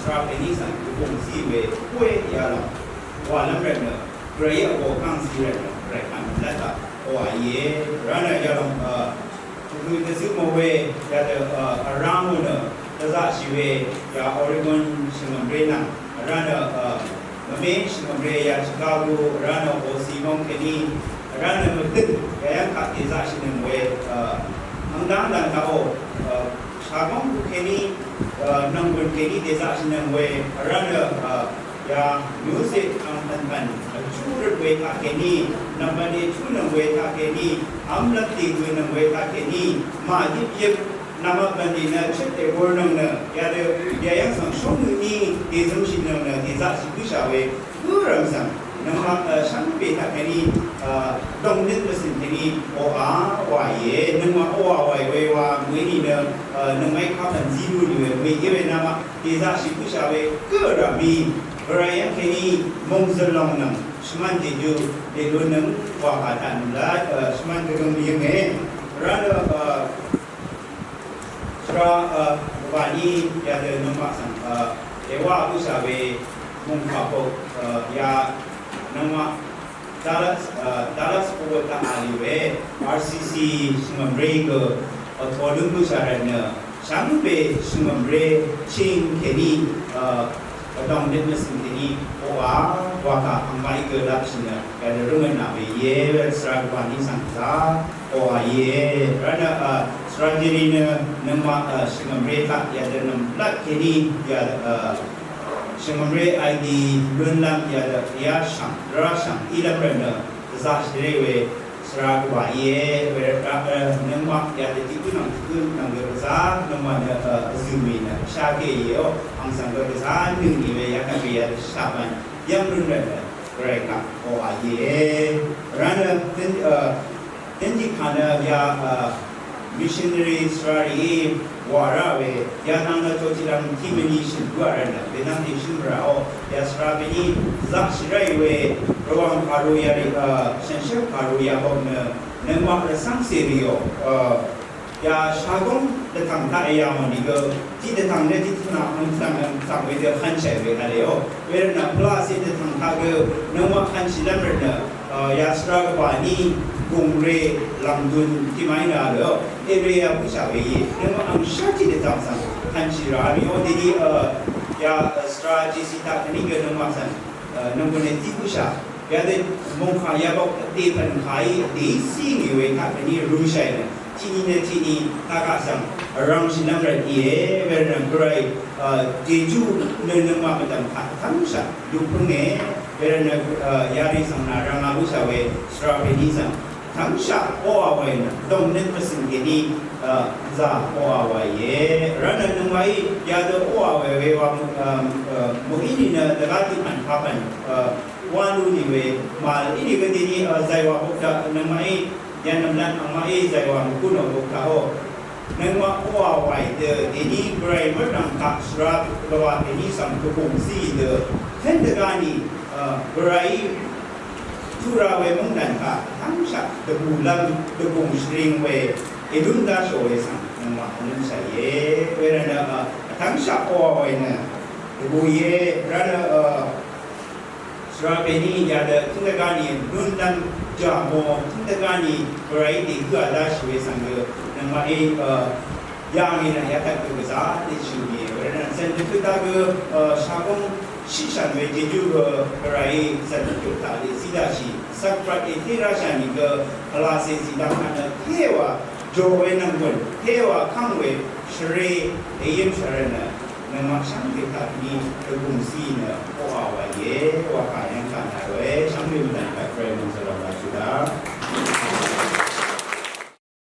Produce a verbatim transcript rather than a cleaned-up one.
Rvpèní svng dvgùng zí we, we yalòng wa lv́m rvtnø, Gvray yv̀ngò kàng zí rvtnø, Gvray kàng lv́m lv́m taq wa íe, rvtnø yalòng, a, dvgø dvzø mò we, yadø, a, vrá mò nø, dvzaqshì we, ya Oregon shvngø̀mré nvng, rvtnø, a, mvmé shvngø̀mré ya Chicago, rvtnø O C mòng kèní, rvtnø mvdøn, ya yv̀ng kaq dèzaqshì nøng we, a, angdang dang taqò, a, shagóng gø kèní, a, nv̀nggùn kèní dèzaqshì nøng we, rvtnø, a, ya music ang pv̀npv̀n, a, vchú røt we taqkèní, nv̀mbv̀n èvchú nøng we taqkèní, vmlvp dègø nøng we taqkèní, màyøp yøp, nv̀mvp bv̀n dènø chøt èbur nøng nø, yadø, ya yv̀ng svng shóngnø ní, dèzømshì nøng nø, dèzaqshì bǿshà we, gǿrv̀m svng, nøngmaq, a, shvngbe taqkèní, a, dòngnøt mvsø̀n kèní, oqà, wa íe, nøngmaq oqà wa íe we wa, mø̀í nìnø, a, nøngmaqí kapv̀n zí lú nì we, mø̀í íe we nvmaq, dèzaqshì bǿshà we, gǿrv̀m í, Gvray yv́ng kèní, mòngzø̀l lòng nøng, shvmán dèjø, dèlun nøng, wa kà taq nv̀mlat, a, shvmán dvgøng mvyønge, rvtnø, a, Shvra, a, gvbà ní yadø nøngmaq svng, a, èwá bǿshà we mòngkà bok, a, ya nøngmaq Dallas, a, Dallas bok taq a lì we R C C shvngø̀mré gø, a, toløng bǿshà rvtnø shvngbe shvngø̀mré ching kèní, a, Vdòng nøt mvsø̀n kèní oqà wakà angmaqí gø lapshì nø yadø røngøt nà we íe, we svra gvbà ní svng zá oqà íe. Rvtnø, a, svra jèní nø nøngmaq, a, shvngø̀mré taq yadø nv̀mlat kèní yadø, a, shvngø̀mré I D lúnlv́m yadø yashv̀ng rashv̀ng ílv́m rvtnø dvzaqshìré we svra gvbà íe, we rvt, a, nøngmaq yadø tiq gǿ nvng tiq gǿ nvng gø gvzá nøngmaq nø, a, vzø̀mì nø shá gé íe, o, ang svng gø gvzá nøng í we yakvt we yadø shá bv̀n yv́ng røn rvt nø Gvray kaq oqà íe. Rvtnø, a, dønjì kà nø ya, a, missionary svra rì wà rá we, ya nvng nø toqtiq lv́m tiq mvni shø̀n gǿ rvt nø, we nvng tiq shø̀n rá o, ya svra bèní dvzaqshì ráì we, Rvwàng kàru yarì, a, shànshér kàru yabok nø, nøngmaq rvcv́ngcè rì o, a, ya shagóng dvtv̀ng taq èyà mò nìgø, tiq dvtv̀ng nø tiq dvtv̀ng ang dvtv̀ng ang dvtv̀ng wedø hànshàì we vle o. Wervtnø pvlaqcè dvtv̀ng taq gø, nøngmaq hànshìlv́m rvtnø, a, ya svra gvbà ní gùngré lv̀ngdun tiq màí nø vle o. Area bǿshà we íe. Nøngmaq angshá tiq dvtv̀ng svng hànshì rá mì o. Dèní, a, ya, a, svra J C taq kèní gø nøngmaq svng, a, nv̀ngbø̀n èzí bǿshà. Yadø mòngkà yabok dèpv̀n kàí dèí zí ngì we taq kèní rø̄shàì nø tiqni nø tiqni taq kaq svng vrv̀ngshì nvng rvt íe, werv̀ng Gvray, a, Jejú nø nøngmaq mvdv̀m taq tv́ngshà lupǿnge, werv̀ng nø, a, yarì svng nà rv̀ngà bǿshà we svra pèní svng tv́ngshà oqà waì nø dòng nøt mvsø̀n kèní, a, zà oqà waì íe. Rvtnø nøngmaqí yadø oqà waì we wa, a, a, mø̀í nìnø dvgá tiqpv̀n kapv̀n, a, Wán lú nì we, màl í nìgø dèní, a, zàywà bok taq nøngmaqí, yv̀nv̀mlat angmaqí zàywà mvkú nò bok taq o. Nøngmaq oqà wàì dø, dèní Gvray mv́rdv̀ng taq svra gvwà dèní svng dvgùng zí dø. Tén dvgá nì, a, Gvrayí, tura we mv́ngdv̀n taq, tv́ngshaq dvbùlv́m, dvgùng shvring we, èlún dáshò we svng, nøngmaq vlǿmshàìe, wervtnø, a, tv́ngshaq oqà wàì nø, dvbù íe, rvtnø, a, Svra pèní yadø tǿng dvgáni lúnlv́m jàmò tǿng dvgáni Gvrayí dègǿ àdáshì we svng gø nøngmaqí, a, yàngì nø yataq gø gvzà dèshø̀mì we rvtnø cv̀n dvtø taq gø, a, shagóng shíshàn we jejú gø Gvrayí cv̀n dvtø taq dèzí daqshì svkpvt èté ráshà nìgø pvlacè zìdvng kaq nø téwa jò we nv̀nggùn téwa káng we shvré èyǿmshà rvtnø Nøngmaq shvngbe taq ni dvgùng zí nø oqà wàìe, wa kà yv́ng kà nà ròe, shvngbe mvdv̀n kà